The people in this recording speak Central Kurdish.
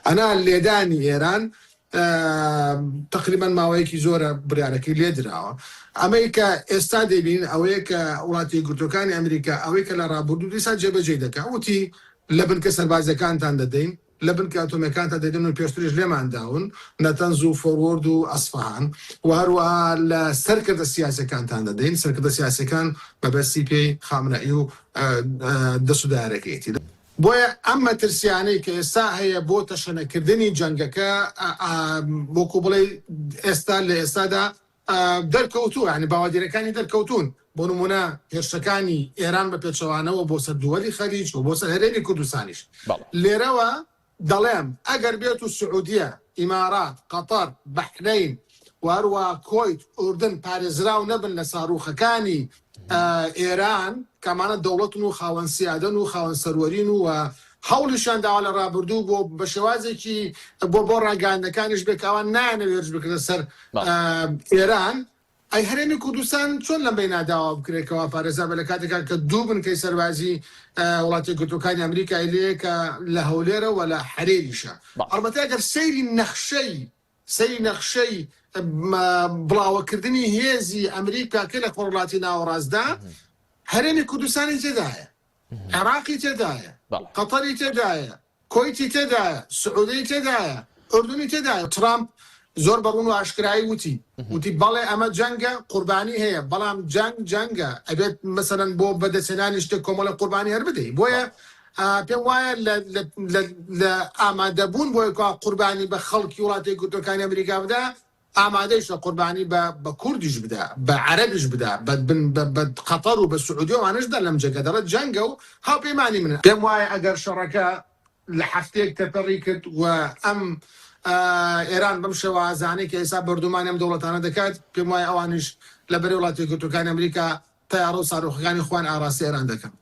ئەنا لێدانی ئێران تەقریبەن ماوەیەکی زۆرە بڕیارەکەی لێدراوە. ئەمەی کە ئێستا دەیبینین ئەوەیە کە وڵاتە یەکگرتووەکانی ئەمریکا ئەوەی کە لە ڕابردوو دیسان جێبەجێی دەکا وتی لە بنکە سەربازیەکانتان دەدەین، لە بنکە ئەتۆمیەکانتان دەدەین و پێشتریش لێمان داون، نەتەنز و فۆروەرد و ئەسفەهان و هەروەها لە سەرکردە سیاسیەکانتان دەدەین، سەرکردە سیاسیەکان مەبەستی پێی خامنەئی و دەست و دایەرەکەیەتی. بۆیە ئەم مەترسیانەی کە ئێستا هەیە بۆ تەشەنەکردنی جەنگەکە وەکو بڵێی ئێستا لە ئێستادا دەرکەوتووە، یانی باوەدیرەکانی دەرکەوتوون، بۆ نموونە هێرشەکانی ئێران بە پێچەوانەوە بۆ سەر دووەلی خەلیج و بۆ سەر هەرێمی کوردستانیش. لێرەوە دەڵێم ئەگەر بێت و سعودیە، ئیمارات، قەتەر، بەحرەین و هەروەها کۆیت، ئوردن پارێزراو نەبن لە ساروخەکانی ئێران کە ئەمانە دەوڵەتن و خاوەن سیادەن و خاوەن سەروەرین و هەوڵیشیان داوە لە ڕابردوو بۆ بە شێوازێکی بۆ بۆ ڕاگەیاندنەکانیش بێت کە ئەوان نایانەوێت هێرش بکرێتە سەر ئێران. ئەی هەرێمی کوردستان چۆن لەم بەینا داوا بکرێت کەوا پارێزرا بێت لە کاتێکا کە دوو بنکەی سەربازی وڵاتە یەکگرتووەکانی ئەمریکای لێیە کە لە هەولێرە و لە حەرێریشە. ئەڵبەتە ئەگەر سەیری نەخشەی سەیری نەخشەی بڵاوەکردنی هێزی ئەمریکا کە لە خۆرهەڵاتی ناوەڕاستدا هەرێمی کوردستانی تێدایە، عێراقی تێدایە، قەتەری تێدایە، کۆیتی تێدایە، سعودەی تێدایە، ئوردنی تێدایە. ترامپ زۆر بە ڕوون و ئاشکرایی وتی، وتی بەڵێ ئەمە جەنگە، قوربانی هەیە، بەڵام جەنگ جەنگە، ئەبێت مەسەلەن بۆ بەدەستهێنانی شتێک کۆمەڵێک قوربانی هەر بدەی. بۆیە پێم وایە لە ئامادەبوون بۆ کە قوربانی بە خەڵکی وڵاتە یەکگرتووەکانی ئەمریکا بدا، ئامادەیشە قوربانی بە بە کوردیش بدا، بە عەرەبیش بدا، بە بە قەتەر و بە سعودیە و ئەوانەش بدا لەم جەنگە، دەڵێت جەنگە و هاوپەیمانی منن. پێم وایە ئەگەر شەڕەکە لە هەفتەیەک تێپەڕی کرد و ئەم ئێران بەم شێوازانەی کە ئێستا بۆردومانی ئەم دەوڵەتانە دەکات، پێم وایە ئەوانیش لە بەرەی وڵاتە یەکگرتووەکانی ئەمریکا تەیارە و ساروخەکانی خۆیان ئاراستەی ئێران دەکەن.